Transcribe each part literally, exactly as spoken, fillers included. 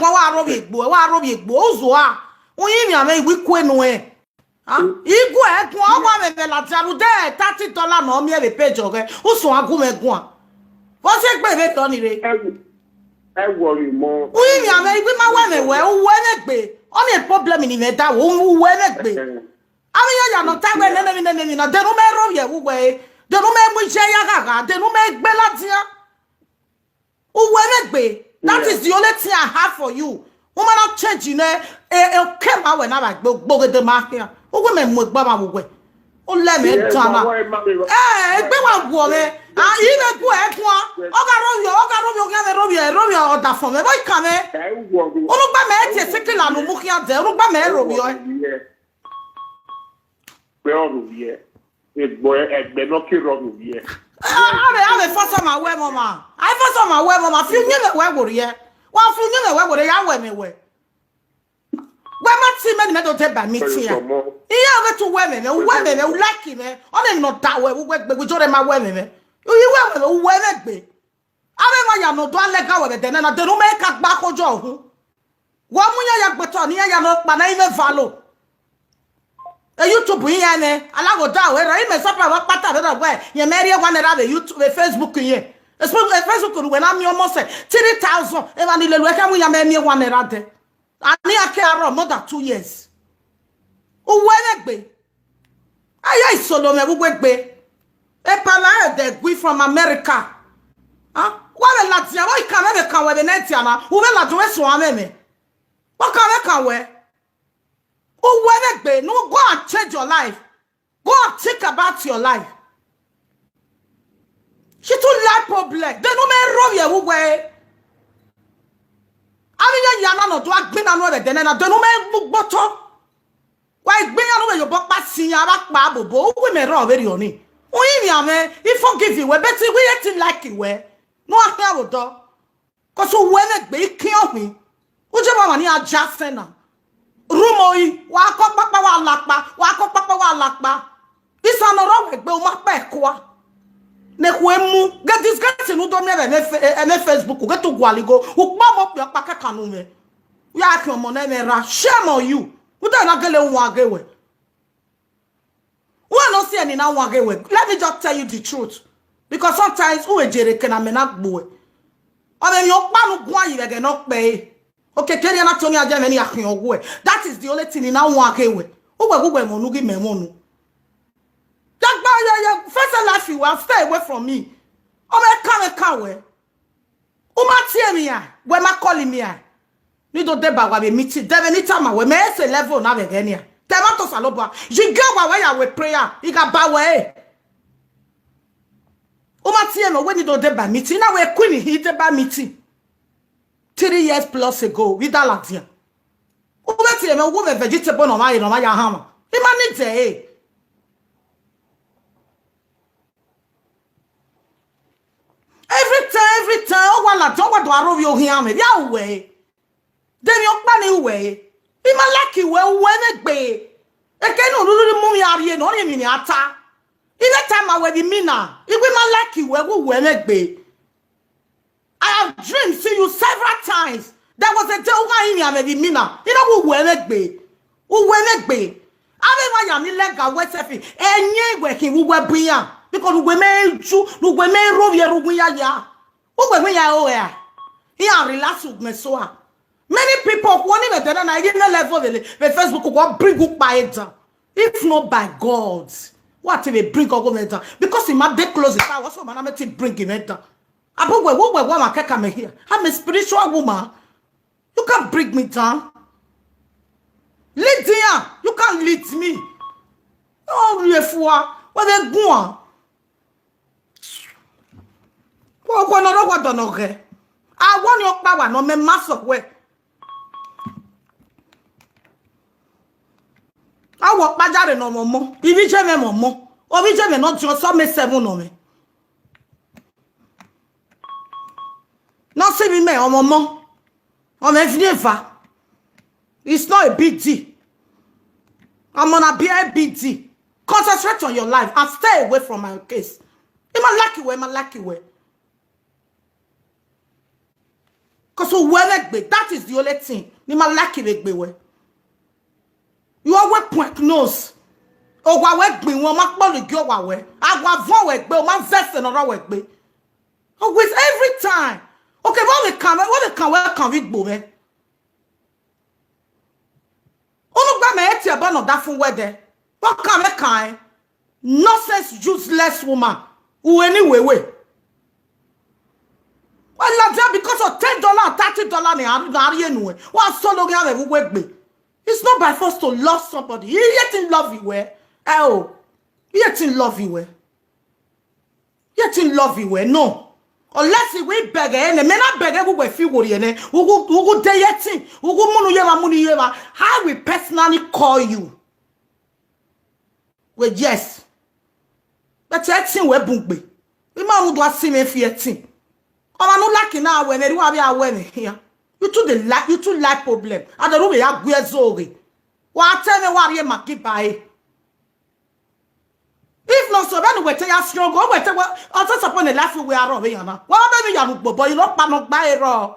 Kpọn wa rovbiegbe, wa rovbiegbe, uzuo a. Uyinmwẹ amẹ iwikue nuẹn. Ah, igue ẹguan, ọ wa mwẹ vbe ladian rhunmwuda thirty dollar ne ọ miẹn vbe page ọghẹ. Usun a gu mwẹ guan. Vbọ sẹ egbe vbe dọ ni rre? Ẹ wo, ẹ wo ọre mọ. Uyinmwẹ amẹ, iwinna wẹ mwẹ wẹ, uwẹ mwẹ gbe. Ọni problem ni mwẹ da wo, uwẹ mwẹ gbe. Avbe iran ya nọ ta wẹ nene emwi, nene emwi na, de ne u mẹ rhovbiẹ vbe uwẹ re, de ne u mẹ mu iye ya ghagha, de ne u mẹ gbe ladian. Uwẹ mwẹ gbe. That is the only thing I have for you. U ma na change nẹ, e, e, oke ma wẹ na vbe gbe ogbogede ma khian. Uwẹ mẹ mu egbe ọmwa vbe uwẹ. U lẹ mwẹ dan na. Ẹ, egbe wa guọ mwẹ. Ah, I vbe gu ẹ guan. Ọ gha rhovbiẹ, ọ gha rhovbiẹ, ọ gha rhovbiẹ, rhovbiẹ ọdafọn mwẹ. Vbọ I kan mwẹ? Unu gba mẹ tie sikila ne u mu khian dẹ. Unu gba mẹ rhovbiẹ. Wẹ ọ rhovbiẹ, egbe, ẹgbẹ ne ọ ke rrọọ rhovbiẹ. Avbe, avbe fọsọ ma wẹ mọ ma. Avbe fọsọ ma wẹ mọ ma. Fi uyinmwẹ wẹ wo rriẹ. Wa fi uyinmwẹ wẹ wo rriẹ, ya wẹ mwẹ wẹ. Wẹ ma tie mẹ ne mẹ do deba meeting a. Iran vbe tu wẹ mwẹ mwẹ, u wẹ mwẹ mwẹ, u like mwẹ. Ọni emwi ne ọ da wẹ, u wẹ gbe, u jọrẹ ma wẹ mwẹ mwẹ. U yi wẹ mwẹ mwẹ, u wẹ mwẹ gbe. Avbe emwa ya ne ọ do a lẹga wẹ vbe ẹdẹ nẹ na, de ne u mẹ ka gba khodẹ ọhun. Wẹ mu iran ya gbe otọ ne iran ya nọ kpa ne I vbe valo. E YouTube iran nẹ, alaghoda wẹ rẹ, imẹ sọpra vbe ọkpata vbe rẹ wẹ, yẹn mẹ rhie one naira vbe YouTube, vbe Facebook yẹn. Facebook, eh, Facebook ne uwẹ na miẹn almost three thousand, emwa ni lele uwẹ khian mu iran mẹ miẹn one naira dẹ. Ani a ke arọ more than two years. Uwẹ vbe gbe. Aya isolo mwẹ vbe uwẹ gbe. Epa na ẹdẹ gui from America. Ah, wa vbe ladian, wa I kan mwẹ vbe kan wẹ vbe ne dia na. U vbe ladian, u vbe suẹn mwẹ mwẹ. Wa kan mwẹ kan wẹ. Uwẹ vbe gbe, no, go and change your life. Go and think about your life. She too like problem. De ne u mẹ rhovbiẹ vbe uwẹ. Avbe iran ya na ne ọ do a gbinna nuẹn vbe ẹdẹ nẹ na, de ne u mẹ mu gbe otọ. Wa i gbe iran ne u vbe ye obọ ọkpa si iran, avbe akpa bobo, uwu imẹ rrọọ vberriọ ni. Uyinmwẹ amẹ, I forgive wẹ, but I will yet like wẹ. Ne u a khian vbe odọ. Cause uwẹ mwẹ gbe, I kian khin. U je wa mwa ni a ja sẹ na. Rumori, wa kọ kpakpa wa lakpa, wa kọ kpakpa wa lakpa. Isan ne ọ rre wẹ gbe, u ma kpa ẹkua. Ne ekhue mu, ghe disgrace ne u do miẹn vbe ẹmwẹ fe-, ẹmwẹ Facebook, u ghe te u gualọ igho, u kpa ọmọ okpia ọkpa kẹkan ne u mwẹ. U ya khian ọmọ ne ẹmwẹ ra, shame on you. U de na gele wan ghe wẹ. Uwẹ ne ọ si ẹre ne I na wan ghe wẹ. Let me just tell you the truth. Because sometimes u vbe jere eke ne amẹ na gbe uwẹ. Ọ vbe emwi ọkpa ne u guan yi vbe ẹghẹ ne ọ kpẹre. Okiekie erriọ na tọn ya je ẹmwẹ ne I ya khian ọghuẹ. That is the only thing ne I na wan ghe wẹ. Uwẹ ghe uwẹ mwẹ unu ghi mẹ mwẹ unu. Ya gba ye, ye, first life you will stay away from me. Ọ mwẹ kan mwẹ kan wẹ. U ma tie emwi iran, wẹ ma call emwi iran. Ne I do deba wa vbe meeting, de vbe ne I tama wẹ, mẹ i sẹ level na vbe ẹghẹ nian. Te ẹmwata Osanobua, ye gie owa wẹ ya wẹ prayer, I gha ba wẹ ẹre. U ma tie mwẹ wẹ ne I do deba meeting, na wẹ queen I deba meeting. Three years plus ago, vbe I da ladian. U vbe tie mwẹ, u gu mwẹ vegetable ne ọ mwa re, ne ọ mwa ya hanmwa. I ma need ẹre. Every time, every time, ọ wa ladian, ọ wa do aro vbe ohian mwẹ, vbe a ru wẹ. De emwi ọkpa ne I ru wẹ re? I ma like wẹ, uwẹ mwẹ gbe. Eke ne u rhirhi mu mwẹ a rhie ne ọ rhie emwi ne a ta. I vbe tama wẹ vbe imina, I wẹ I ma like wẹ, wẹ uwẹ mwẹ gbe. I have dreamed see you several times. There was a day u gha rinmwian mwẹ vbe imina, I na wẹ uwẹ mwẹ gbe. Uwẹ mwẹ gbe. Avbe emwa ya ni lẹga wẹ sẹfi, ẹyẹn wẹ khin vbe uwẹ bu iran, because uwẹ mwẹ ju, uwẹ mwẹ rhovbiẹ rre uwu iyaya. Uwẹ wẹ iran ro ẹre, iran relax ugbẹn so a. Many people, okhuo ni vbe ẹdẹ na, na, I ghi nẹ level vbe, vbe Facebook, wọ bring ukpa ẹre dan. If not by God, wa te vbe bring ọghe mwẹ dan. Because I ma dey close the tower, so ma na mẹ te bring mwẹ dan. Abo wẹ, wẹ, wẹ, wẹ, ma kẹka mẹ here. I'm a spiritual woman. You can't bring me down. Lydia, you can't lead me. Ọ rhie fua, wẹ vbe guan. Wẹ, wẹ nọ rọ, wẹ dọ nọ ghẹ. A wọ ni ọkpa wa nọ, mẹ ma sẹ wẹ. A wọ ọkpa jare nọ mwẹ ọmọ, ivbi iye mwẹ mwẹ ọmọ. Ovbi iye mwẹ nọ diọn sẹ ọmọ seven nọ mwẹ. Ne ọ sẹ ivbi mẹ, ọmọ ọmọ. Ọmọ evbieva. It's not a big deal. Ọmọ na biẹ big deal. Concentrate on your life and stay away from my case. I ma like wẹ, I ma like wẹ. Because uwẹ ne egbe, that is the only thing. Ne ima like vbe egbe wẹ. You always point nose. Owa wẹ gbin wọn, ma kpọlọ igi owa wẹ. Awa vuọn wẹ gbe, ọ ma zẹ ẹse ne ọ rrọọ wẹ gbe. Always, every time. Okay, vbọ vbe kan mwẹ, vbọ vbe kan wẹ kan vbe igbo mwẹ. Unu gbe mẹ e tie ẹbọ ne ọ da fun wẹ dẹ. Vbọ kan mwẹ kan ẹn. Nonsense, useless woman. Uwẹ ni wewe. Wẹ ladian because of ten dollar and thirty dollar ne a rhie nuẹn. Wa solo ghian vbe uwu egbe. It's not by force to love somebody. Iye te love you well. Ẹ o. Iye te love you well. Iye te love you well. No. Unless we bẹghe nẹ, mẹ na bẹghe vbe uwẹ fi worriẹ nẹ. Ugu, ugu de ye ẹtin. Ugu munu ye emwa, munu ye emwa. I will personally call you. Well, yes. But ẹtin wẹ bun gbe. I ma rhunmwuda si mwẹ fi ẹtin. Ọmwa ne u like na wẹ nẹ, erriọ avbe a wẹ nẹ hia. You too dey like, you too like problem. A dẹ ru vbe ya gu ẹzọ ghe. Wa te mwẹ wa rhie Maggi ba ẹre. If not so, vbene uwẹ te ya struggle, uwẹ te wẹ, ọ te suppose ne life wẹ arọ vbe yan na. Wẹ vbe mi ya nu gbobọ, you no kpa nọ gba ẹre rọ.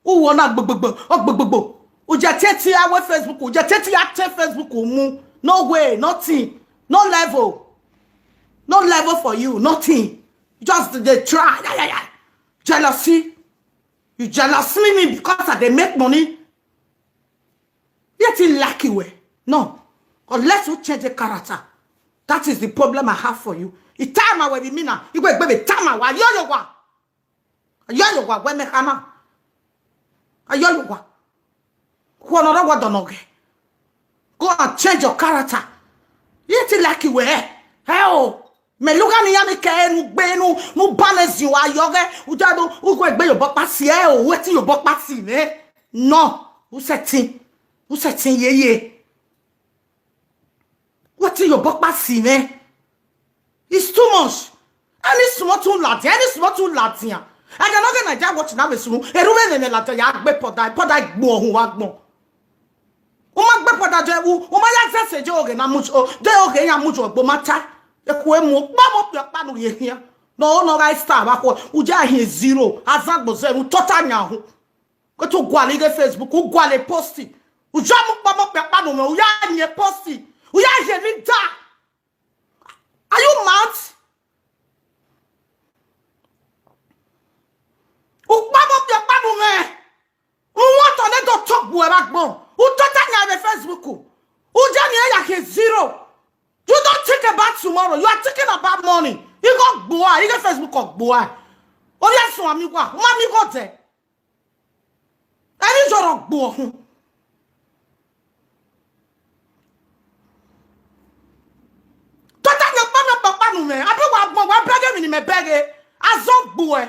Uwọ na gbogbogbo, ọ gbogbogbo. U je te ti ya wẹ Facebook, u je te ti ya te Facebook mu. No way, nothing. No level. No level for you, nothing. Just dey try. Ya, ya, ya. Jealousy. You jealous me because I dey make money. Yet he like you, eh? No. Unless you change the character. That is the problem I have for you. Itama wẹ vbe mina, igbe gbe vbe tama wa, ayo yo wa. Ayo yo wa, wẹ mẹ khana. Ayo yo wa. Khuọ nọ rọ wa dọnọ ghe. Go and change your character. Yet he like you, eh? Hell. Mẹ lugha ne iran ni kẹ ẹre ne u gbe, ne u, ne u ba nẹ ziẹn uwa yọ ghẹ, u da do, u gu egbe ye obọ kpa si ẹre o, u ẹtin ye obọ kpa si mwẹ. Nọ, u sẹtin, u sẹtin yeye. U ẹtin ye obọ kpa si mwẹ. It's too much. Any small thing ladian, any small thing ladian. Ẹghẹ ne ọ ghe Naija watch na vbe sunu, erhu vbe nene ladian ya gbe pọda, pọda gbo ọhun wa gbọn. U ma gbe pọda dẹ, u, u ma ya zẹse je oghe na mu, o, de oghe ya mu ju ọgbo ma ta. Ekhue mu, kpọmọ okpia ọkpa ne u rhie khian. Ne ọ, ne ọ gha star vbe akhuẹ, u je a hin zero, azan gbo zero, u tota yan hu. Ke te u gualọ ighe Facebook, u gualọ post. U ya mu kpọmọ okpia ọkpa ne u mwẹ, u ya yin post. U ya ye ni da. Are you mad? U kpọmọ okpia ọkpa ne u mwẹ. U want to let the talk bu ẹre agbọn. U tota yan vbe Facebook. U je ni ya khe zero. You don't think about tomorrow. You are thinking about money. Igho gboa, ighe Facebook gboa. Ovbi ẹsun ami wa, u ma miẹn igho dẹ. Ẹni yọrọ gbo ọhun. Tota yan kpọmọ okpia ọkpa ne u mwẹ. Abi wa gbọn, wa bẹghe emwi ne imẹ bẹghe. Azọ gbo ẹ.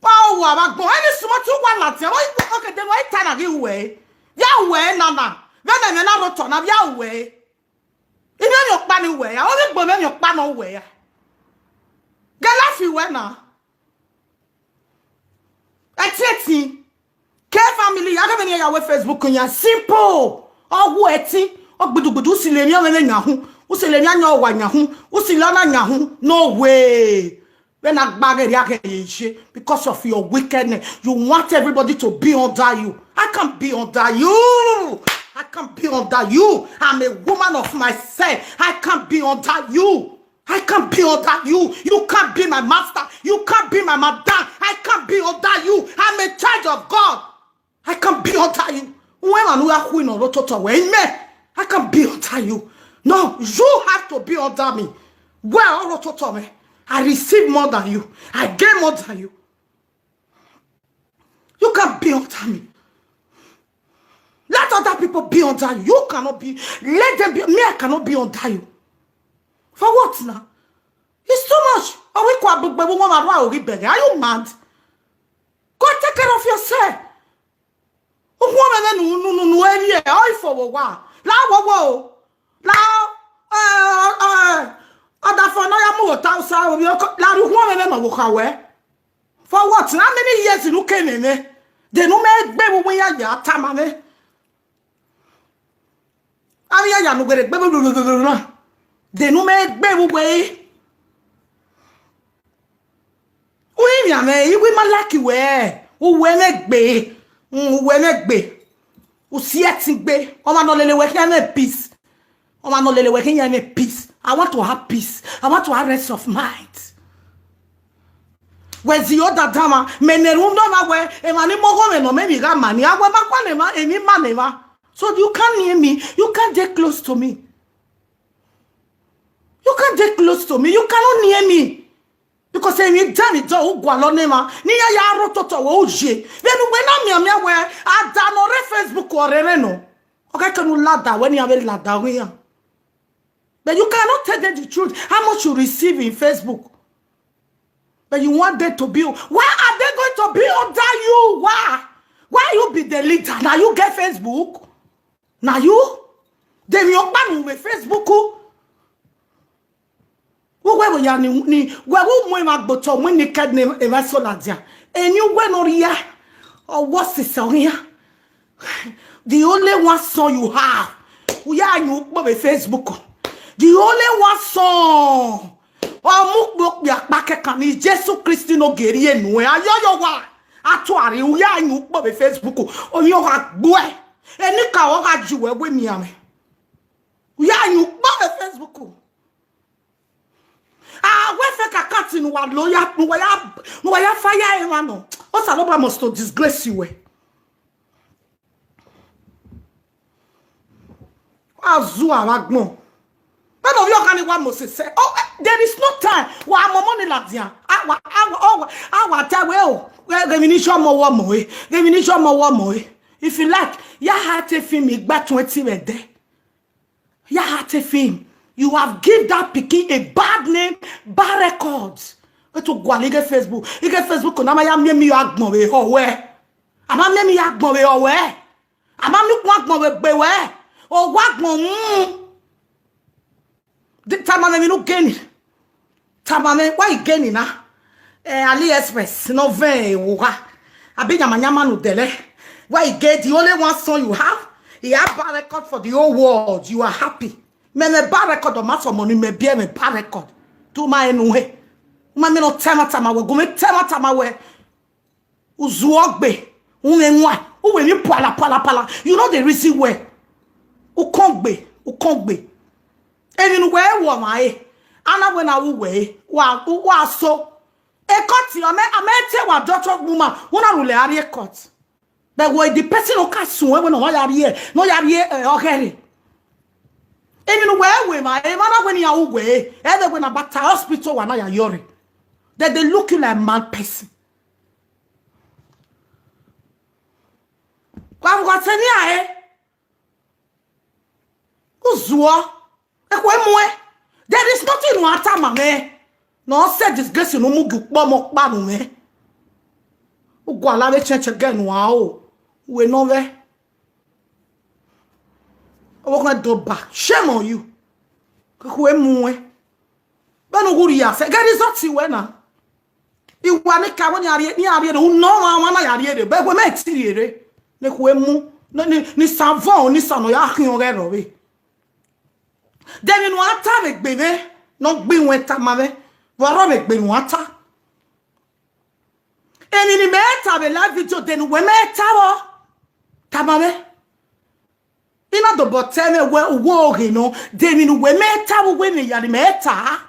Wa wa vbe agbọn, any small thing wa ladian, wa, okay, then wa ta na ghi wẹ. Ya wẹ na na. Vbene ẹmwẹ na rre otọ na, ya wẹ. Imẹ emwi ọkpa ni wẹ ya, ovbi igbo mwẹ emwi ọkpa ne ọ wẹ ya. Ghe life wẹ na. Ẹtin ẹtin. Ke family, a gha vbe ne iran ya wẹ Facebook yan simple. Ọ wu ẹtin, ọ gbidugbidu, u si le emwi ọmwẹmwẹ yan hu, u si le emwi ayọn owa yan hu, u si le ọna yan hu. No way. Vbene a gba ghẹ rria ghẹ ye ye, because of your wickedness, you want everybody to be under you. I can't be under you. I can't be under you. I'm a woman of myself. I can't be under you. I can't be under you. You can't be my master. You can't be my madam. I can't be under you. I'm a child of God. I can't be under you. Whoever who are queen or rototo where me, I can't be under you. No, you have to be under me. Well, rototo me. I receive more than you. I gain more than you. You can't be under me. Let other people be under you. You cannot be. Let them be. Me, I cannot be under you. For what now? It's too much. Are we quite big? Are you mad? Go take care of yourself. Uhuọnmwẹ mwẹ nu, nu, nu, nu, eri ẹ, ọ ifo vbe owa. La wowo o. La, eh, eh, ọdafẹn ne ọ ya mu ota usa, ovbi ọkọ, la rhie uhuọnmwẹ mwẹ ma vbe okha wẹ. For what? How many years ne u ke mwẹ mwẹ? De ne u mẹ gbe vbe uwu iran ya tama mwẹ. Avbe iran ya ne u ghe rre gbe vbe na. De ne u mẹ gbe vbe uwu ẹre. Uwẹ ivbian mwẹ, iwẹ ma like wẹ, uwẹ mwẹ gbe, mm, uwẹ mwẹ gbe, u si ẹtin gbe, ọmwa ne ọ lele wẹ khian mwẹ peace, ọmwa ne ọ lele wẹ khian mwẹ peace. I want to have peace. I want to have rest of mind. Wẹ zẹ odadamwa, mẹ ne erhunmwu nọ na wẹ, emwa ni mu ọghomwẹ nọ mẹ emwi gha ma ni, a wẹ ma gualọ emwa, emwi ma ne emwa. So you can't near me, you can't dey close to me. You can't dey close to me, you cannot near me. Because emwi dan ni dọ u gualọ ne emwa, ne iran ya rre ototọ wẹ u ye. Vbene uwẹ na mianmian wẹ, ada ne ọ rre Facebook ọ rre ẹmwẹ nọ. Ọ ghẹ kẹ ne u lada wẹ ne iran vbe lada ọghe iran. But you cannot tell them the truth, how much you receive in Facebook. But you want them to be, why are they going to be under you? Why? Why you be the leader? Now you get Facebook? Now you? They will ban you with Facebook. Uwẹ vbe ya ni, ni, wẹ vbe mu emwa gbe otọ mu naked ne emwa eso ladian. Eni uwẹ ne ọ rhia, ọ wọ sisa ọghe iran. The only one son you have, u ya yin ukpo vbe Facebook. The only one son, ọ mu ukpo okpia kpa kẹkan ni Jesu Kristi ne ogie rhie nuẹn. Ayọyọ wa, a tuarre, u ya yin ukpo vbe Facebook. Oyin ọ gha gbuẹ, enikaro gha ju wẹ wẹ mianmwẹ. U ya yin ukpo vbe Facebook. A wẹ fake account ne uwa lo ya, ne uwa ya, ne uwa ya fire emwa nọ. Osanobua must to disgrace you, eh. Wa zu avbe agbọn. Vbene ovbi ọkhan ni wa mose sẹ, oh, eh, there is no time. Wa mọmọ ni ladian. A wa, a wa, ọ wa, a wa ta wẹ o. Ghẹ, ghẹ emwi ni yọ ọmọ wọ mọ e. Ghẹ emwi ni yọ ọmọ wọ mọ e. If you like, ya ha te film igba twenty vbe ẹdẹ. Ya ha te film. You have give that pikin a bad name, bad record. Wẹ to gualọ ighe Facebook. Ighe Facebook na ma ya miẹn emwi agbọn vbe họ wẹ. A ma miẹn emwi agbọn vbe họ wẹ. A ma miẹn ukpọn agbọn vbe gbe wẹ. Owa agbọn mu. Tama mwẹ emwi ne u geni. Tama mwẹ, why you geni na? Eh, AliExpress, no vẹn ewo gha. Abi yamayama ne u dẹlẹ. Why you get the only one son you have? He have bad record for the whole world. You are happy. Mẹ, mẹ bad record, ọ ma sẹ ọmọ ni mẹ biẹ, mẹ bad record. Tu ma enu he. Ma mẹ nọ tama tama wẹ, gu mẹ tama tama wẹ. U zuọ gbe, u mwẹ wan, u wẹ emwi pala pala pala. You know the reason why. U kọn gbe, u kọn gbe. Emwi ne uwẹ ru ọmwa re, a na wẹ na ru uwẹ re, wa, wa so. Ekọt, a ma, a ma te wa dọtọ gbe uma, u na rhulẹ a rrie ekọt. But wẹ the person nọ ka suẹn wẹ ne ọ ya rrie, ne ọ ya rrie, eh, ọghẹe rre. Emwi ne uwẹ ru emwa, emwa na wẹ ne iran ru uwẹ re, ẹdẹ wẹ na bata hospital wa na ya yọ rre. Then they look you like mad person. Wa vbe uwa sẹ ne iran re, u zuọ, ekhue muẹn. There is nothing ne u a tama mwẹ ne ọ sẹ disgrace ne u mu gie ukpọmọ ọkpa ru mwẹ. U gualọ avbe change girl ne u a ro, uwẹ nọ vbe. Ọvbokhan do ba, shame on you. Ekhue muẹn. Vbene u ghẹ rhie sẹ, ghẹ result wẹ na. Iwa ni ka wẹ ne iran rhie, ne iran rhie rre, u nọ ọmwa, ọmwa na ya rhie rre, but wẹ mẹ ti rhie rre. Ne ekhue mu, ne, ne, ne isan vọn, ne isan ne ọ ya khian ọghẹe rrọọ vbe. De emwi ne u a ta vbe egbe mwẹ, ne ọ gbe iwẹn tama mwẹ, vbe ọ rrọọ vbe egbe ne u a ta. Emwi ne imẹ ta vbe live video, de ne uwẹ mẹ ta vbọ? Tama mwẹ. I na dobọ tẹ mwẹ wẹ uwu oghe nọ, de emwi ne uwẹ mẹ ta vbe uwu emwi hia ne imẹ ta?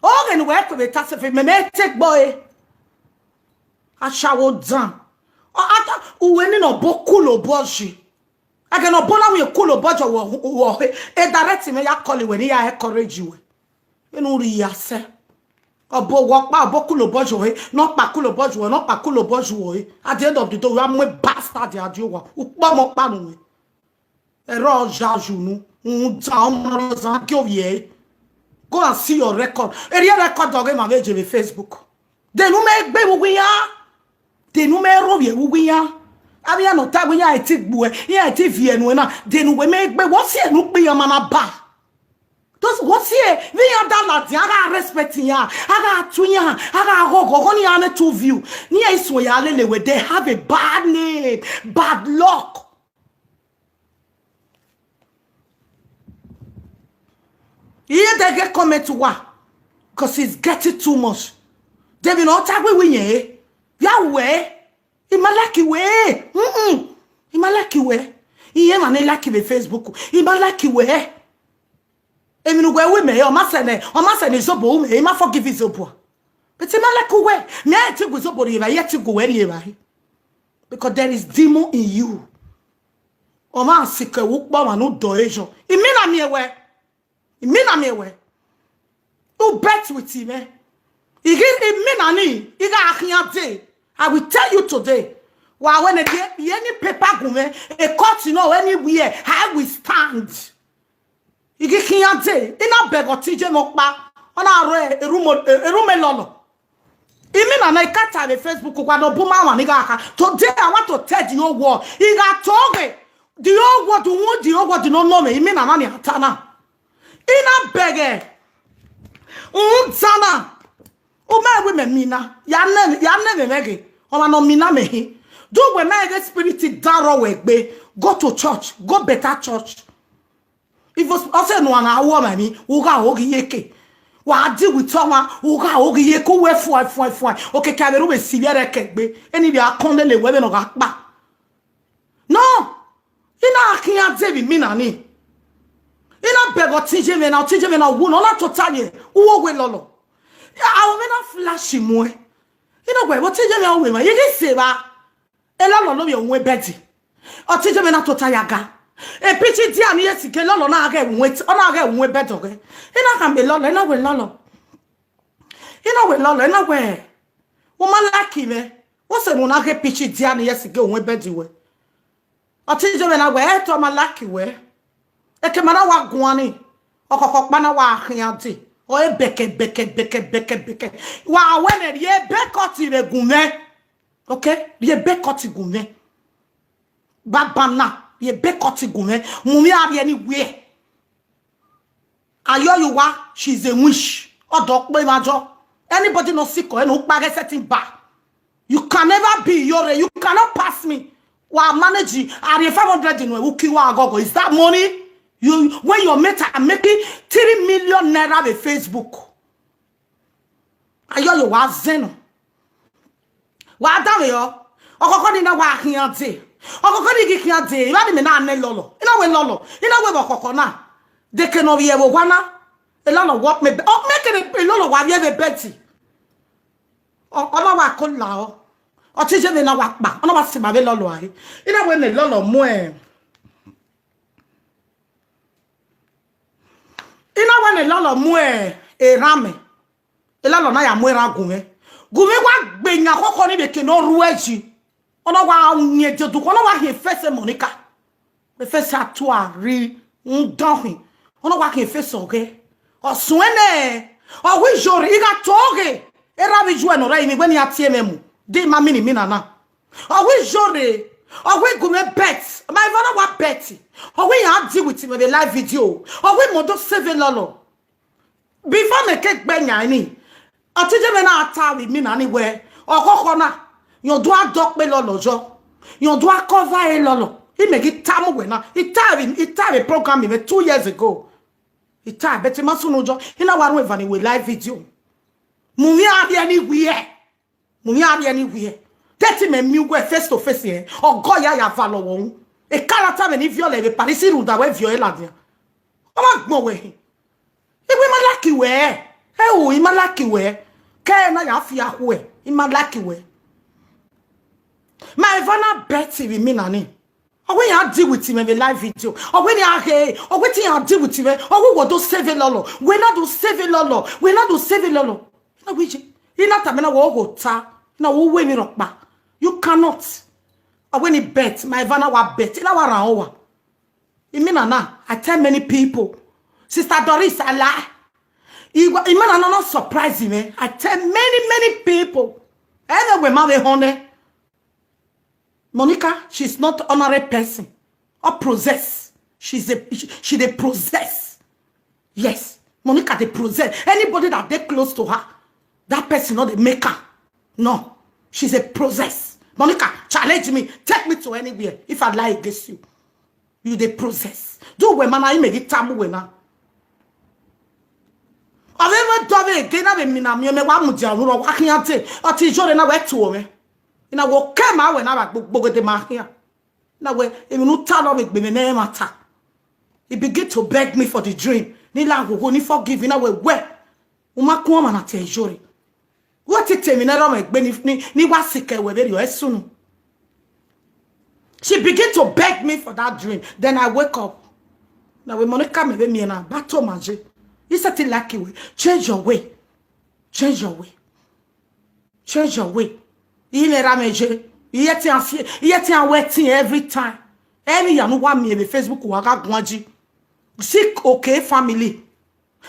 Oghe ne uwẹ ku vbe ta sẹfe, mẹ mẹ te gbe ọre. Ashawo dan. Ọ, a ta, uwẹ ni ne ọbo kulo obọ yi. Ẹghẹ ne ọbo na wiẹn kulo obọ yi, wọ, wọ he. E direct mwẹ ya call wẹ ne I ya encourage wẹ. Vbene u rhie sẹ. Ọbo wọ kpa, ọbo kulo obọ yi wẹ, ne ọ kpa kulo obọ yi wẹ, ne ọ kpa kulo obọ yi wẹ. At the end of the day, u ya mu bastard a die owa. Ukpọmọ ọkpa ru mwẹ. Ẹrọ ya yu unu, rhunmwuda ọmọ rẹ ọzan gie ovbi ẹre. Go and see your record. Erriọ record ọghe emwa vbe je vbe Facebook. De ne u mẹ gbe vbe uwu iran. De ne u mẹ rhovbiẹ vbe uwu iran. Avbe iran ne ọ ta wẹ iran i ti gbuẹ, iran i ti viẹ nuẹn na. De ne uwẹ mẹ gbe, wẹ ọ si ẹre ne ukpọn iran ma na ba. Those wẹ ọ si ẹre, vbe iran da ladian, a gha respect iran, a gha tu iran, a gha ghọghọ, ọghọ ne iran mwẹ to view. Ne iran i suẹn ya lele wẹ, they have a bad name, bad luck. Iye de ghe comment wa, because it's getting too much. De emwi ne ọ ta wẹ iwẹ iyẹn re? Ya wẹ, I ma like wẹ. Mm-mm. I ma like wẹ. Irẹn emwa ne like vbe Facebook, I ma like wẹ. Emwi ne uwẹ ru mẹ, ọ ma sẹ nẹ, ọ ma sẹ ne izobo ru mẹ, I ma forgive izobo. But I ma like uwẹ. Mẹ i te gu izobo rhie evbare, I i te gu uwẹ rhie evbare. Because there is demon in you. Ọmwa sikẹ vbe ukpo ọmwa ne u dọe yọ. I mina miẹn wẹ. I mina miẹn wẹ. U bet with me. I ghi, I mina ni, I gha khian dee. I will tell you today. Wa wẹ nẹ, ye, ye ni paper gu mwẹ, a court nọ, anywhere, I will stand. I ghi khian dee, I na bẹghe ọtẹn iye mwẹ ọkpa, ọ na rre erhumẹ, erhumẹ lọlọ. I mina na, I ka ta vbe Facebook, wa ne ọ bu ma mwa ni gha kha. Today, I want to tell the whole world. I gha toghe, the whole world, the whole world, no know me. I mina na ni a ta na. I na bẹghe. Rhunmwuda na. U ma wẹ mẹ mina. Ya nẹ, ya nẹ mwẹ ghe. Ọmwa ne ọ mina mẹ hin. Do wẹ ma ghe spirit da rrọọ wẹ egbe. Go to church. Go better church. If ọsẹ ne uwa na ru ọmwa emwi, u gha ho ghi ye ke. Wa deal with ọmwa, u gha ho ghi ye ke, uwẹ fuẹn, fuẹn, fuẹn. Okiekie avbe erhuvbe si vbe ẹrẹkẹ egbe. Eni vbe a kọn lele wẹ vbene ọ gha kpa. No. I na khian dee vbe imina ni. I na bẹghe ọtẹn iye mwẹ na, ọtẹn iye mwẹ na, uwu ne ọ na tota ye, u ho wẹ lọlọ. Aro mwẹ na flash muẹn. I na wẹ vbe ọtẹn iye mwẹ ọ wẹ emwa, I ghi sẹ evba. Elọlọ ne ovbi ẹre ru bed. Ọtẹn iye mwẹ na tota ya ga. E pitch dia ni ye sike, elọlọ na ghẹ ru, ọ na ghẹ ru bed ọghẹ. I na khama elọlọ, I na wẹ elọlọ. I na wẹ elọlọ, I na wẹ, u ma like mwẹ. Wẹ sẹ ne u na ghe pitch dia ni ye sike ru bed wẹ. Ọtẹn iye mwẹ na wẹ, ẹto ma like wẹ. Ekẹ ma na wa guan ni, ọkhọkhọ ọkpa na wa khian dee. Ọ re bẹkẹ, bẹkẹ, bẹkẹ, bẹkẹ, bẹkẹ. Wa wẹ nẹ, rhie boycott vbe gu mwẹ. Okay? Rhie boycott gu mwẹ. Baba na, rhie boycott gu mwẹ. Mu mwẹ a rhie anywhere. Ayọyuwa, she is a witch. Ọdọ kpe mwa jọ. Anybody no sick or no kpa ghe setting bar. You can never be Iyore. You cannot pass me. Wa manage. A rhie five hundred in a week, wa gogo. Is that money? You, when your mate are making three million naira with Facebook. Ayọyuwa zẹn nọ. Wa danmwehọ, ọkhọkhọ ni na wa khian dee. Ọkhọkhọ ni ghi khian dee, I ma ni mẹ na nẹ lọlọ. I na wẹ lọlọ, I na wẹ vbe ọkhọkhọ na. Deke ne ọ vbiẹ vbe owa na, elọlọ wọ mẹ, ọ mẹ kene elọlọ wa vbiẹ vbe bed. Ọ, ọ na wa ko la ọ. Ọtẹn iye mwẹ na wa kpa, ọ na wa sẹ ima vbe lọlọ a re. I na wẹ ne elọlọ mu ẹ. I na wẹ ne elọlọ mu ẹ, erhan mẹ. Elọlọ na ya mu erhan gu mwẹ. Gu mwẹ wa gbe yan khọkhọ ni vbe eke ne ọ rre uẹ yi. Ọ na wa yin edodughe, ọ na wa hin efese Monica. Efese atua rri, u dọkhin. Ọ na wa hin efese ọghẹ. Ọ suẹn nẹ, ọ wẹ Iyore, I gha toghe. Erha vbe iye uẹ ne ọ rre ẹrinmwi, wẹ ne I a tie mwẹ mu. De ima mini mina na. Ọ wẹ Iyore, ọ wẹ gu mwẹ bet. Ma evba na wa bet. Ọ wẹ iran deal with me vbe live video. Ọ wẹ imẹ do save elọlọ. Before mẹ ke gbe yan ni, ọtẹn iye mwẹ na ta vbe imina ni wẹ, ọkhọkhọ na, rẹn ọ do a dọ kpe lọlọ yọ, rẹn ọ do a cover elọlọ. Imẹ ghi tama uwẹ na, I ta vbe, I ta vbe program mwẹ two years ago. I ta, but I ma sunu yọ, I na wa ru eva ni wẹ live video. Mu mwẹ a rhie ni wiẹ. Mu mwẹ a rhie ni wiẹ. Te te mẹ miẹn uwẹ face to face ẹn, ọgọ ya ya va lọghọ ru. Ekarata mwẹ ni viọ lẹ vbe Paris rhunmwuda wẹ viọ ẹre ladian. Ọ ma gbọn wẹ hin. Iwẹ ma like wẹ. Ẹ o, I ma like wẹ. Kẹ na ya fi akhuẹ, I ma like wẹ. Ma evba na bet vbe imina ni. Ọ wẹ iran deal with me vbe live video. Ọ wẹ ne iran ghe, ọ wẹ te iran deal with me. Ọ wẹ wẹ do save elọlọ. Wẹ na do save elọlọ. Wẹ na do save elọlọ. Na wẹ ye. I na tama na wẹ ogho ta. Na wẹ uwu emwi rhọkpa. You cannot. Ọ wẹ ni bet, ma evba na wa bet. I na wa rhan owa. Imina na, I tell many people. Sister Doris, I lie. Iwa, imina na no surprise me. I tell many, many people. Anyway, ma vbe họn nẹ. Monica, she's not ordinary person. Or possess. She's a, she, she dey possess. Yes. Monica dey possess. Anybody that dey close to her, that person no dey make am. No. She's a possess. Monica, challenge me. Take me to anywhere if I lie against you. You dey possess. Do we mana ime gi tamu we na. Ọ vbe mwẹ dọ vbe ege na vbe mina miẹn mẹ wa mudia ru rọ wa khian te. Ọ te Iyore na wẹ tuo mwẹ. I na wẹ okẹ ma wẹ na vbe gbogede ma khian. Na wẹ emwi ne u ta nọ vbe gbe mwẹ ne ẹmwata. He begin to beg me for the dream. Ne I la hoho, ne I forgive, na wẹ wẹ. U ma kun ọmwa na tie Iyore. Wẹ titi emwi ne rọ mwẹ egbe ni, ni, ni wa sikẹ wẹ vberriọ, ẹ sunu. She begin to beg me for that dream. Then I wake up. Na wẹ Monica mẹ vbe miẹn na, ba to ma je. I said, like you, change your way. Change your way. Change your way. I mwẹ ra mwẹ je. I ye tian fie, I ye tian wẹ tin every time. Any ya nu wa miẹn vbe Facebook wa gha guan ji. Sick okay family.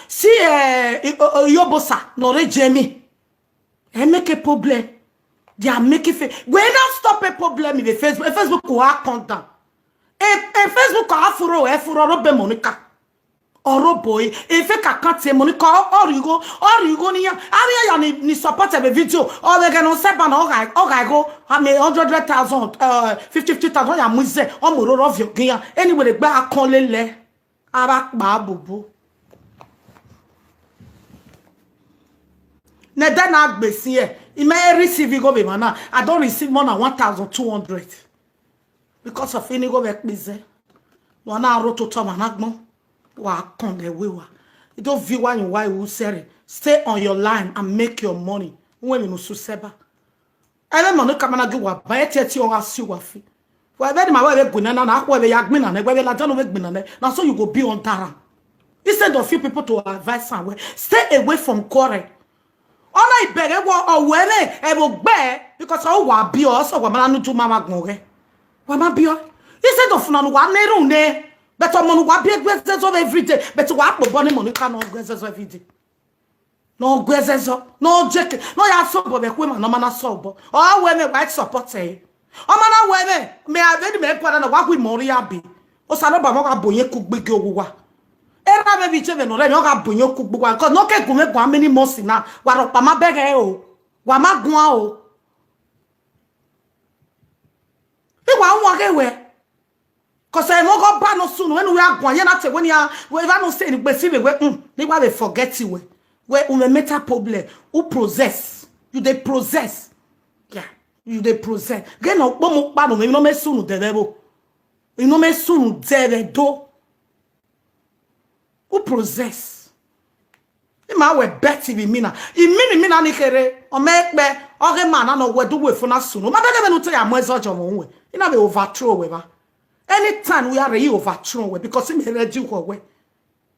See, eh, i- o- o- Iyobosa, no re Jamie. They make a problem. They are making fa- we not stop a problem in the Facebook. A Facebook will come down. A, a Facebook will furo, a furo, robe Monica. Or robo, a fake account, Monica, or, or you go, or you go near. Are you ni, ni support a video? Or they can on seven, or I, or I go, I mean, hundred thousand, uh, fifty, fifty thousand, ya muze, or moro of your gear. Anyway, the back call le. Ara kpa bubu. Ne ẹdẹ na gbe sin ẹ, I ma receive igho vbe emwa na. I don receive more than one thousand two hundred because of ini igho vbe kpizẹ. Wa na ro toto ma na gbọn. Wa kọn lẹ we wa. I do vi wa yin wa iwu sẹrẹ. Stay on your line and make your money. Uwẹ mi no su sẹba. Ẹmwẹ Monica ma na gie uwa ban, ẹtiẹti ọ gha si uwa fi. Wẹ vbe ni ma wẹ vbe gu nana na, wẹ vbe ya gbinna nẹ, wẹ vbe ladian vbe gbinna nẹ. Na so you go be under am. Instead of you people to advise am, wẹ stay away from quarrel. Ọ na ibẹghe wọ, ọ wẹ mwẹ, ẹ vbe ogbẹ, because ọ wa biẹ, ọ sẹ wa ma na nu ju ma ma gbọn ghẹ. Wa ma biẹ. Instead of na nu wa na erhunmwu nẹ, but ọmọ ne uwa biẹ gu ẹzẹzọ every day, but wa kpobọ ne Monica ne ọ gu ẹzẹzọ every day. Ne ọ gu ẹzẹzọ, ne ọ jeke, ne ọ ya sẹ obọ vbe ẹkhuẹ ma ne ọ ma na sẹ obọ. Ọ wẹ mwẹ, wa support ẹre. Ọ ma na wẹ mwẹ, mẹ a vbe ni mẹ gualọ na, wa gu imẹ ọ rrie abe. Osanobua mwẹ ọ gha bu oyin ku gbe gie owa uwa. Erha mwẹ vbe iye mwẹ ne ọ rre mwẹ, ọ gha bu oyin ku gbe uwa, because ne ọ ke gu mwẹ guan many months na, wa rhọkpa ma bẹghe o, wa ma guan o. I wa wan ghe wẹ. Cause emọ ghe ọba nọ sunu, wẹ ne u ya guan, ye na te wẹ ne ya, wẹ evba nọ sẹ ni gbe si vbe wẹ, mm, ne wa vbe forget wẹ. Wẹ u mwẹ mental problem, u possess, you dey possess. Yeah, you dey possess. Ghe ne ọ kpọmọ kpa nọ, emwi nọ mẹ sunu dẹ vbe ẹvbo. Emwi nọ mẹ sunu dẹ vbe ẹdo. U possess. I ma wẹ bet vbe imina. Imina, imina ni kherhe, ọ mẹ kpẹ, ọ ghe ma na nọ wẹ du wẹ fo na sunu. Ma bẹghe vbene u te ya mu ẹzọ jọ mwẹ uwẹ. I na vbe overthrow wẹ vba. Anytime we are, I overthrow wẹ because I may ready for wẹ.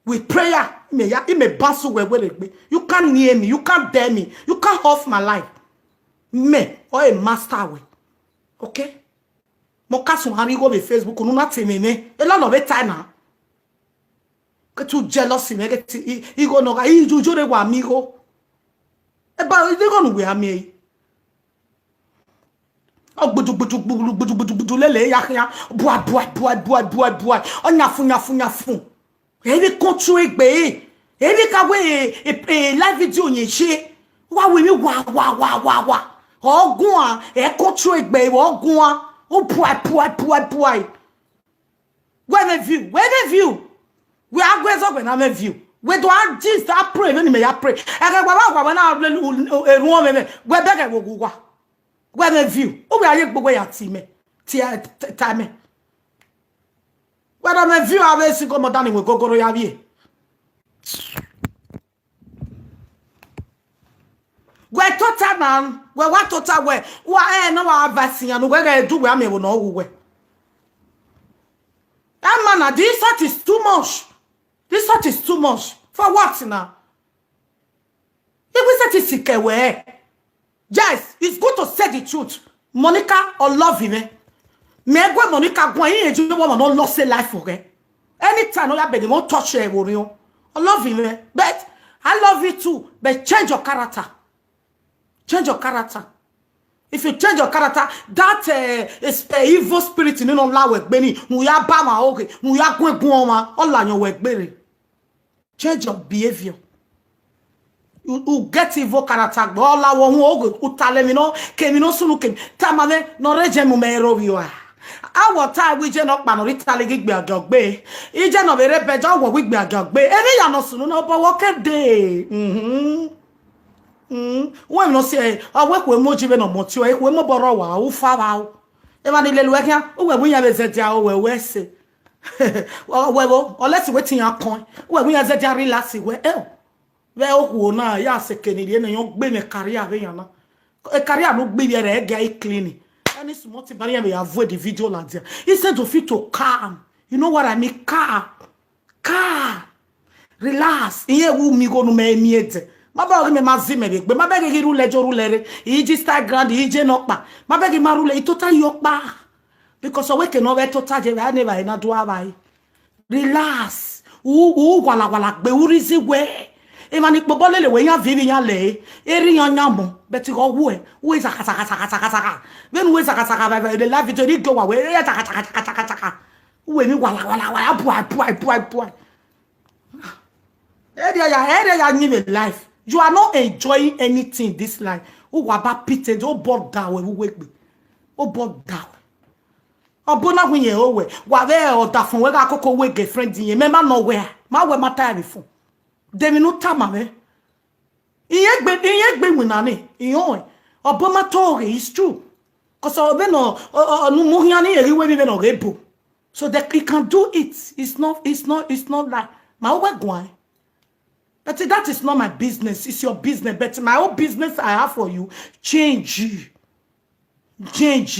With prayer, I may ya, I may bounce wẹ wẹ regbe. You can't near me, you can't dare me, you can't off my life. Me, or a master wẹ. Okay? Mo ka sun hari igho vbe Facebook, unu na te mwẹ mwẹ. A lot of it time na. Ke too jealous mwẹ, ke ti, i, igho nọ gha, i ju ju re wa mi igho. Eba, igho nu wẹ a miẹn. Ọ gbudu, gbudu, gbudu, gbudu, gbudu, gbudu, lele ya khian. Bua, bua, bua, bua, bua, bua. Ọ nyafu, nyafu, nyafu. Ẹ vbe control egbe. Ẹ vbe ka wẹ, e, e, e, live video yẹn ṣe. Wa wẹ mi wa, wa, wa, wa, wa. Ọ guan, ẹ control egbe, ọ guan. Ọ bua, bua, bua, bua. Wẹ mwẹ view, wẹ mwẹ view. Wẹ a gu ẹzọ wẹ na mwẹ view. Wẹ do a gist, a pray, vbene imẹ ya pray. Ẹghẹ wa wa wa wẹ na erhuọn mwẹ mwẹ. Wẹ bẹghe wo gu wa. Wẹ mwẹ view. U wẹ a ye gbe wẹ ya tie mẹ. Tie, ta mẹ. Wẹ da mwẹ view avbe single mother ni wẹ gogoro ya vbiẹ. Wẹ tota na, wẹ wa tota wẹ, wa ẹ na wa advice yan, wẹ ghẹ du wẹ a miẹn vbe ne ọ wu wẹ. That man na, the insult is too much. The insult is too much. For what na? If we say this, yes, it's good to say the truth. Monica, I love you, man. Me gu Monica, go in and you want no lost a life for her. Anytime no ya be the one touch her, worry you. I love you, man. But I love you too. But change your character. Change your character. If you change your character, that, uh, is, uh, evil spirit, you know, la we gbeni, nu ya ba ma oge, nu ya gun egun ọmwa, ọ la yan wẹ gbere. Change your behavior. You, you get evil character, but all I want, oge, u ta lẹ mi no, kemi no sunu kemi. Tama me, no reje mu me ro vbe ua. Awọ ta wẹ iye ne ọ kpa ne ọ rhie Italy ghi gbe agiọgbe. Iye ne ọ vbe rre Belgium, ọ wẹ ọ ghi gbe agiọgbe. Emwi ya ne ọ sunu na, obọ wẹ ọ ke dee. Mhm. Mm, uwẹ emwi ne ọ si ẹre, ọ wẹ ekhue mu oji vbene ọ mọ ọtiọnrẹn, ekhue mu obọ rrọọ wa, ufa vba o. Emwa ni lele uwẹ khian, uwẹ wẹ iran vbe zẹdia, uwẹ wẹ ẹse. Ọ wẹ vbo, unless wẹ te iran kọẹn, uwẹ wẹ iran zẹdia relax wẹ, ẹ o. Vbe okhuo na, ya sẹ eke ne I rhie ne ọ gbe mwẹ career vbe iran na. E career ne u gbe ivbi ẹre, ẹ gia i clean. Any small thing ba iran vbe ya avoid the video ladian. Instead of you to calm, you know what I mean? Calm. Calm. Relax. Iran wu mi igho ne u mẹ miẹn ẹdẹ. Ma bẹghe ghi mẹ ma zẹ imẹ vbe egbe. Ma bẹghe ghi rhulẹ jo rhulẹ rre. I je Instagram, I je nọkpa. Ma bẹghe ma rhulẹ, I tota ye ọkpa. Because ọ wẹ eke ne ọ vbe tota ye vbe a ne evbare na do avbare. Relax. U, u walawala gbe, u reason wẹ emwa ni kpobọ lele wẹ iran viọ ivbi iran lẹ, erha iran yan mọ, but ọ wuẹ, u wẹ zakha, zakha, zakha, zakha, zakha. Vbene u wẹ zakha, zakha, vbe, vbe, vbe live video, ne I gie owa wẹ, erha zakha, zakha, zakha, zakha, zakha. U wẹ emwi walawala, wala, buai, buai, buai, buai. Erha ya, erha ya yin vbe life. You are not enjoying anything in this life. U wa ba pity, obọ da wẹ vbe uwu egbe. Obọ da wẹ. Ọbo na wẹ iyẹn ro wẹ, wa vbe ọdafọn wẹ gha koko wẹ girlfriend iyẹn, mẹ ma nọ wẹ a, ma wẹ ma ta ẹre fun. De emwi ne u tama mwẹ? Iyẹn gbe, iyẹn gbe iwinna ni, irẹn ọnrẹn. Ọbo ma to ghe, it's true. Cause ọ vbene ọ, ọ, ọ, ne u mu khian ni, irẹn ghi wẹ emwi vbene ọ ghe bo. So that he can do it. It's not, it's not, it's not like ma wẹ guan. But that is not my business. It's your business. But my own business I have for you, change you. Change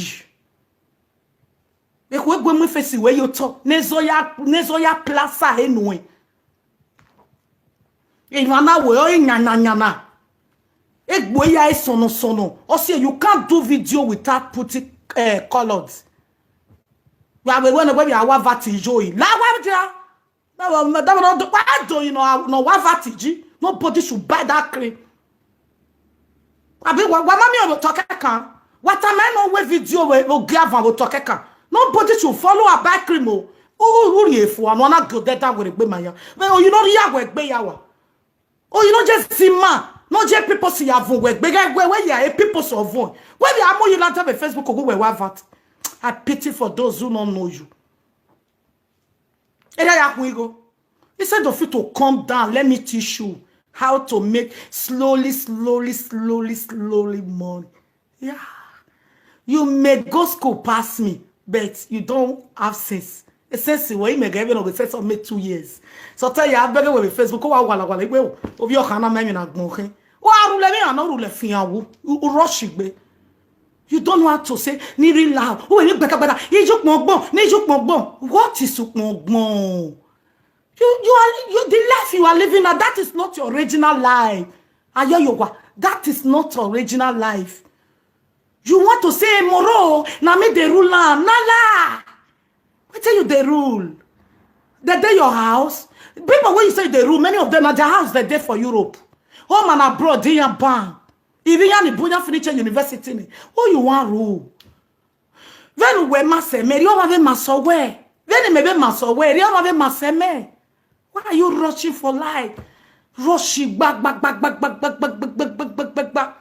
you. Ekhue gu mu face wẹ ye otọ. Ne zọ ya, ne zọ ya plaster he nuẹn. Emwa na wẹ ọ i yana yana. Egbe ya i sọnọ sọnọ. Ọ si, you can't do video without putting, eh, colored. Wa vbe wẹ ne wẹ vbe a wa vati yo i. La wa dia. That one, that one, wa do, you know, no wa vati ji. Nobody should buy that cream. Abi wa, wa ma miẹn vbe otọ kẹkan. Wa tama ẹn ne ọ wẹ video vbe, vbe ogie avan vbe otọ kẹkan. Nobody should follow her buy cream o. U, u, u rhie fua, no na go there that way gbe ma ya. Vbe, oh, you know, ya wẹ gbe ya wa. Oh, you know, just see man. No, je people see ya vun wẹ gbe, ghe wẹ, wẹ ya, e people so vun. Wẹ ya mo you lanta vbe Facebook, ogu wẹ wa vat. I pity for those who don't know you. Erha ya khuan igho. Instead of you to come down, let me teach you how to make slowly, slowly, slowly, slowly money. Yeah. You may go school pass me, but you don't have sense. A sense where you may get even of the sense of me two years. So tell you, I beg you with Facebook, oh, wala, wala, we, oh, your hand, I'm in a gun. Wa rule me, I no rule fi awu. U, u rush igbe. You don't know how to say, ni real loud. Oh, ni gbẹta gbẹta. Ijukpọn gbọn, ni ijukpọn gbọn. What is ukpọn gbọn? You, you are, you, the life you are living now, that is not your original life. Ayo yo wa, that is not original life. You want to say, Moro, na me dey rule am. Na la. I tell you, they rule. They dey your house. People when you say they rule, many of them are their house they dey for Europe. Home and abroad, they are ban. If you are born, finish a university, ni, who you want rule? Vbene uwẹ ma sẹ mẹ, rhie ọmwa vbe ma sẹ wẹ. Vbene mẹ vbe ma sẹ wẹ, rhie ọmwa vbe ma sẹ mẹ. Why are you rushing for life? Rush gba, gba, gba, gba, gba, gba, gba, gba, gba, gba, gba, gba.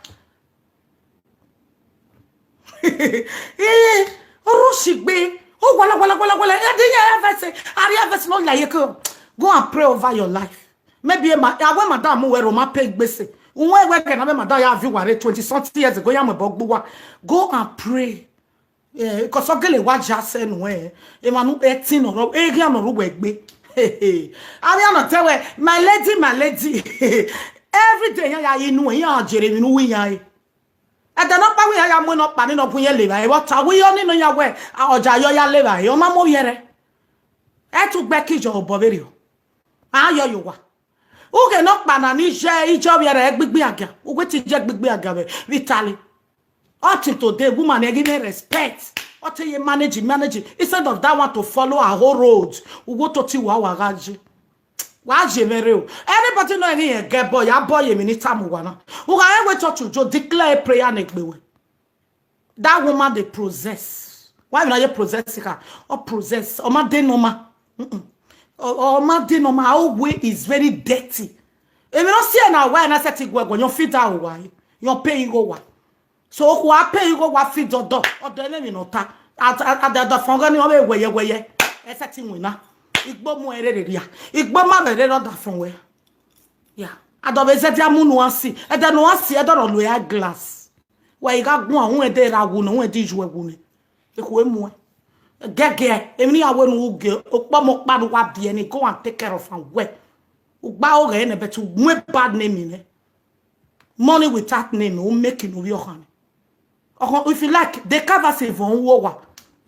Eh, rush gbe. Oh, wala, wala, wala, wala. Eh, the year verse, area verse no like you. Go and pray over your life. Maybe a ma, a wẹ madam wẹ Roma pay gbese. Unwe wẹ kẹ na wẹ madam ya vi ware twenty something years ago, ya mọ ẹbọ gbuwa. Go and pray. Eh, 'cause ọ gele wa ja sẹ nuẹn. Emwa nu ẹtin nọ rọ, eghian nọ ru wẹ gbe. Avia nọ tẹ wẹ, my lady, my lady. Every day, ya, ya, inu, ya, jere, inu, wi, ya, eh. Ẹdẹ nọkpa wẹ iran ya mu nọkpa ni nọ gun ye levba, vbe ọ ta wẹ ọ ni nọ ya wẹ, a, ọja yọ ya levba, ọ ma mu ovbi ẹre. Ẹ tu gbe ki jọ obọ vberriọ. A yọ ye owa. Ughe nọkpa na ni je ije ovbi ẹre gbigbi agia, uwẹ te je gbigbi agia vbe, vbe Italy. Up till today, woman ne give me respect. Ọ te ye manage, manage. Instead of that one to follow her whole road, uwo to ti wa wa gha je. Wa je mwẹ rre o. Anybody know any, eh, girl boy, ya boy, emwi ni tama uwa na. U gha rẹn wẹ church u jo declare prayer ne egbe wẹ. That woman dey possess. Why una ye possess her? Or possess. Ọ ma dey normal. Mm-mm. Ọ, ọ ma dey normal. Her way is very dirty. Emwi ne ọ si ẹre na wa, na sẹtin guẹ guẹ, yọ feed her wa. Yọ pay igho wa. So okhuo a pay igho wa feed ọdọ, ọdọ ẹmwẹ emwi ne ọ ta. Adafọn ghe ni ọ vbe wẹyẹwẹyẹ, ẹ sẹtin winna. Igbo mu ẹre rhia. Igbo ma vbe rre ọdafọn wẹ. Ya, adọ vbe zẹdia mu nuansi. Ẹdẹ nuansi, ẹdẹ rọ lo eye glass. Wẹ i gha guan, uhun ẹdẹ ra wu nẹ, uhun ẹdẹ iyu ẹwu nẹ. Ekhue muẹn. Gẹgẹ, emwi ne iran wẹ ne u ghe, okpọmọ ọkpa ne uwa biẹ ni, go and take care of am well. U gba ọghẹ nẹ, but u mu bad name nẹ. Money without name, u make ne ovbi ọkhan nẹ. Ọkhan, if you like, de ka vbe sẹ vbe uwu owa.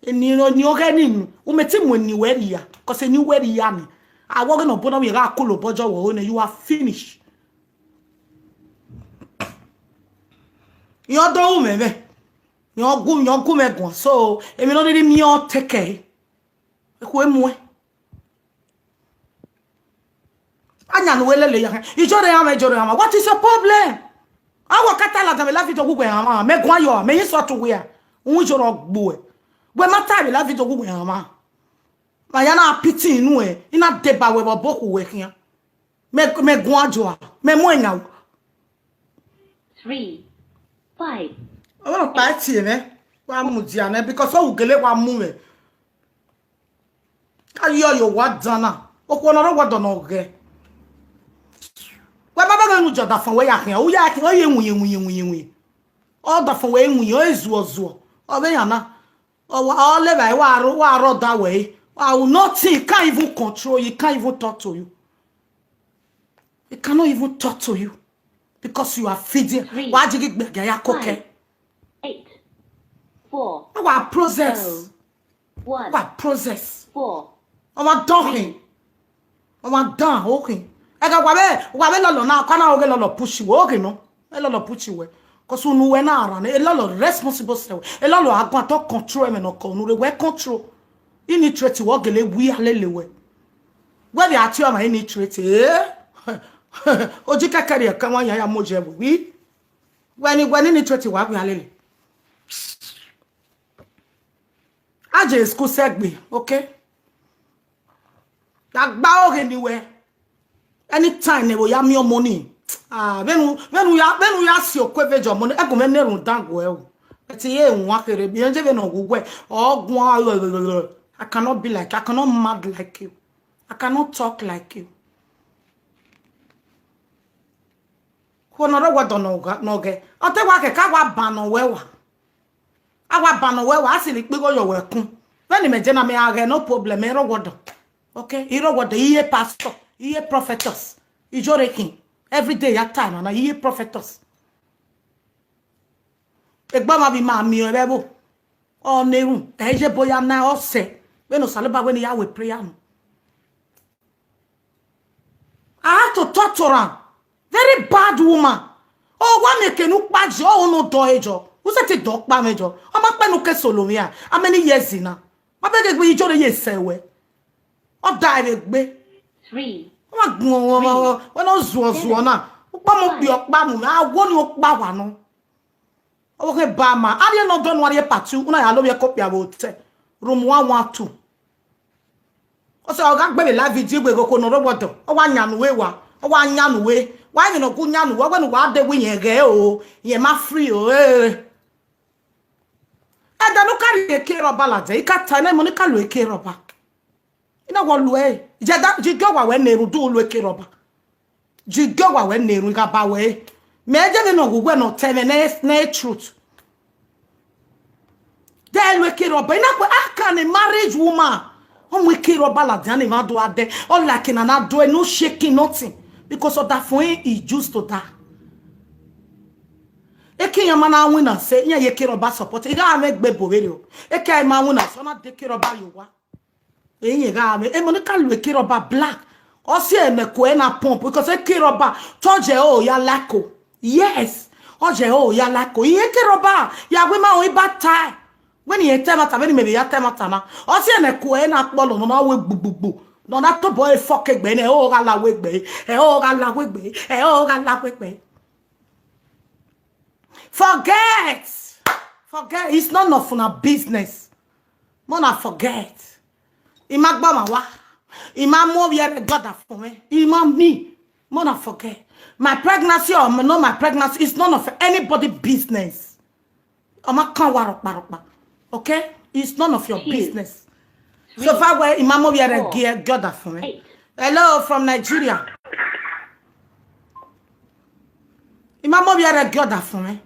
Eni, eni ọghẹ ni nu, u mẹ te mu eni wẹ rhia, 'cause eni wẹ rhia ni. Awọ ghe ne ọ bu na wẹ gha kolo obọ jọ wẹ nẹ, you are finished. Iran do ru mwẹ mwẹ. Iran gu, iran gu mwẹ guan. So, emwi ne ọ rhirhi miẹn ọ take care. Ekhue muẹn. A yan ne uwẹ lele ya khin. Ijọrọ ẹmwẹ, ijọrọ ẹmwẹ. What is your problem? A wa ka ta ladian vbe live video gu wẹ ẹmwẹ. Mẹ guan yọ, mẹ insult uwẹ. Uhun ijọrọ gbuẹ. Wẹ ma ta vbe live video gu wẹ ẹmwẹ. Ma ya na pity inu ẹ, I na deba wẹ vbe obokhu wẹ khian. Mẹ, mẹ guan jua, mẹ mu ẹyan. Three, five. Ọmọ kpa tie mwẹ, wa mu dia nẹ, because ọ wu gele wa mu mwẹ. Ka yọ yo wa dan na. Okhuo ne ọ rre ọwọdọ ne ọ ghẹ. Wẹ ma bẹghe nu jọ ọdafọn wẹ ya khian, u ya khian, ọ ye winyin, winyin, winyin, winyin. Ọdafọn wẹ winyin, ọ zuọ zuọ. Ọ vbe yan na. Ọ wa, ọ levba, wa ro, wa rọ da wẹ. Wa nothing, he can't even control you, he can't even talk to you. He cannot even talk to you because you are feeding. Three, wa jigi gbẹgẹ ya kokẹ. Five, eight, four, our process. Oh, one. Our process. Four. Ọmọ dọkhin. Ọmọ dan okhin. Ẹga wa vbe, wa vbe lọlọ na, ọkọ na oghe lọlọ push wẹ, okhin nọ. E lọlọ push wẹ. 'Cause unu wẹ na rhan, e lọlọ responsible sẹ wẹ. E lọlọ aguan to control ẹmwẹ ne ọ kọ unu rre wẹ control. Ini treat wọ gele wi alele wẹ. Wẹ vbe a tie ọmwa ini treat, eh? Oji kẹkẹ rhie ẹkẹ wan yan ya mu oje ẹvbo wi. Wẹ ni, wẹ ni ini treat wa wi alele. A je school sẹgbe, okay? Da gba oghe ni wẹ. Anytime ne vbe ya miẹn ọmọ ni. Ah, vbene u, vbene u ya, vbene u ya si okue vbe jọ ọmọ ni, ẹgumwẹ ne rhunmwuda guẹ o. But iye wan kherhe, bi je vbene ọ wu wẹ, ọ guan, I cannot be like, I cannot mad like you. I cannot talk like you. Khuo ne ọ rre ọwọdọ ne ọ gha, ne ọ ghẹ. Ọ te wa kẹkẹ, a wa ban ne ọ wẹ wa. A wa ban ne ọ wẹ wa, a siri ikpigho yọ wẹ kun. Vbene imẹ je na, mẹ a ghẹ, no problem, mẹ rre ọwọdọ. Okay, I rre ọwọdọ, I ye pastor, I ye prophetess. Ijọrọ ẹkhin, every day ya ta na na, I ye prophetess. Egbe ọmwa vbe ima miẹn vbe ẹvbo. Ọ ne erhunmwu, ẹ i ye ebo ya na ọ sẹ. Vbene Osanobua wẹ ne I ya wẹ prayer nọ. I had to talk to her. Very bad woman. Ọ wa miẹn eke ne u kpa jọ, ọ ne ọ dọ ẹre jọ. U sẹtin dọ ọkpa mwẹ jọ. Ọ ma kpẹ ne u ke solo mwẹ a. How many years na? Ma bẹghe egbe Ijọrọ ye sẹ wẹ. Ọ da ẹre egbe. Three. Ọ ma gbọn, ọ, ọ, ọ, wẹ ne ọ zuọ zuọ na. U kpa mu gbe ọkpa mu mwẹ. A wo ni ọkpa wa nọ. Ọ ghe ba ma, a rhie ne ọ dọ nu, a rhie part two, u na ya lovbiẹ ke okpia vbe otọ. Room one one two. Ọ sẹ, ọ gha gbe vbe live video, igbe ghoko ne ọ rre ọwọdọ, ọ wa yan nu we wa, ọ wa yan nu we, wa emwi ne ọ gu yan nu we, ọ wẹ ne uwa de wẹ iyẹn ghẹ o, iyẹn ma free o, eh. Ẹdẹ ne u ka rhie eke rhọba ladian, I ka ta nẹ, emọ ni ka lo eke rhọba. I na wọ lu ẹre. Jẹ da, ji gie owa wẹ ne erhunmwu, do lu eke rhọba. Ji gie owa wẹ ne erhunmwu, I gha ba wẹ. Mẹ je vbe ne ọ wu wẹ ne ọ tẹ mwẹ ne, ne truth. De lu eke rhọba. I na kpe, how can a married woman? Ọ mu eke rhọba ladian ne emwa do a dẹ. Ọ like na na do, no shaking nothing. Because ọdafẹn he is used to that. Eke iran ma na winna sẹ, iran ye eke rhọba support. I gha mwẹ egbe bo vberriọ. Eke a ma winna sẹ, ọ na de eke rhọba ye owa. Eyẹn gha mwẹ, emọ ni ka lu eke rhọba black. Ọ si ẹmwẹ ku ẹre na pump, because eke rhọba, te ọ ye ẹre ya like o. Yes, ọ ye ẹre ya like o. Iye eke rhọba, ya wẹ ma ọn iba ta. Wẹ ne irẹn ta ẹmwata, vbene imẹ vbe ya ta ẹmwata na. Ọ si ẹmwẹ ku ẹre na kpọlọ, nọ na wẹ gbugbugbu. Nọ na tobọ ẹre fọkẹ egbe nẹ, ẹre ọ gha la wẹ egbe, ẹre ọ gha la wẹ egbe, ẹre ọ gha la wẹ egbe. Forget. Forget. It's none of una business. Mona forget. I ma gba ma wa. I ma mu ovbi ẹre God for me. I ma mi. Mona forget. My pregnancy or not my pregnancy is none of anybody business. Ọ ma kan wa rọkpa rọkpa. Okay? It's none of your business. So far wẹ I ma mọ vbe ẹre gie, gie ọdafẹn mwẹ. Hello, from Nigeria. I ma mọ vbe ẹre gie ọdafẹn mwẹ.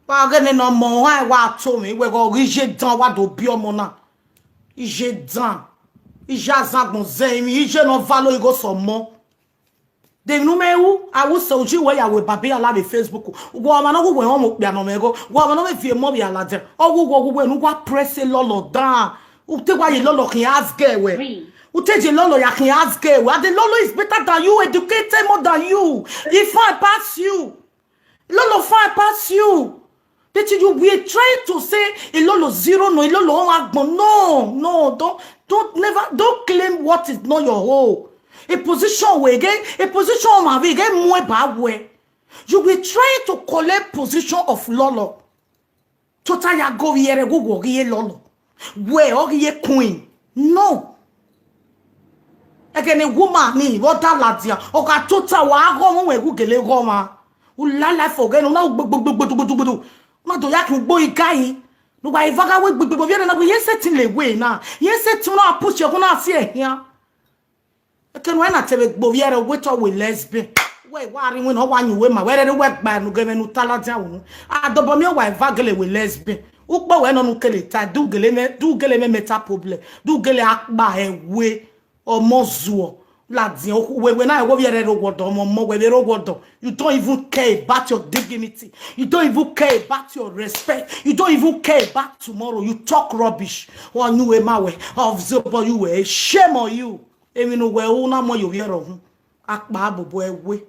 Wa ghe ne nọ mọ, wa wa to mwẹ, wẹ ghe ọ ghi ye dan wa do bi ọmọ na. Iye dan, iye azan agbọn zẹ emwi, iye ne ọ valo igho sẹ ọmọ. De emwi ne u mẹ ru, a ru sẹ uji wẹ ya wẹ babi ala vbe Facebook. Wẹ ọmwa ne ọ wu wẹ họn mwẹ okpia ne ọ mwẹ igho, wẹ ọmwa ne ọ vbe viọ emọ vbe aladian, ọ wu wẹ, ọ wu wẹ ne uwa press Lolo down. U te wa ye Lolo khian ask wẹ. U te ye Lolo ya khian ask wẹ. And the Lolo is better than you, educated more than you. He fine pass you. Lolo fine pass you. But you were trying to say Lolo zero, no, Lolo ọmwa agbọn. No, no, don't, don't never, don't claim what is not your own. A position wẹ ghe, a position ọmwa vbe ghe mu eba wẹ. You were trying to collect position of Lolo. Tota ya go vbe ẹre gu wẹ ọ ghi ye Lolo. Wẹ ọ ghi ye queen. No. Ẹghẹ ne woman ni vbe ọ da ladian, ọ gha tota wa ghọmwa, wẹ gu gele ghọmwa. U la life ọghẹ ne u na ru gbogbogbogbogbogbogbogbo. U na do ya khian ugbo igari. Ne uwa eva gha wẹ gbegbe vbe ẹre na, wẹ ye sẹtin le wẹ na. Ye sẹtin na push ẹghun na si ẹhian. Eke ne uwa na te vbe gbe ovbi ẹre wẹ te ọ wẹ lesbian. Wẹ wa rri iwinna, ọ wa yan uwu ima, wẹ rẹrẹ wẹ gba ne u ghe mwẹ ne u ta ladian unu. Adobọ miẹn uwa eva gele wẹ lesbian. Ukpo wẹ nọ ne u kele ta, do u gele mwẹ, do u gele mwẹ mental problem. Do u gele akpa ẹwe, ọmọ zuọ, ladian, okhu, wẹ, wẹ na rre ovbi ẹre rre owa ọdọ, ọmọ ọmọ wẹ vbe rre owa ọdọ. You don't even care about your dignity. You don't even care about your respect. You don't even care about tomorrow. You talk rubbish. Ọ yan uwu ima wẹ, ọ zobọ ye uwẹ, shame on you. Emwi ne uwẹ ru na mu ye ovbi ẹre ọhun. Akpa bobo ẹwe.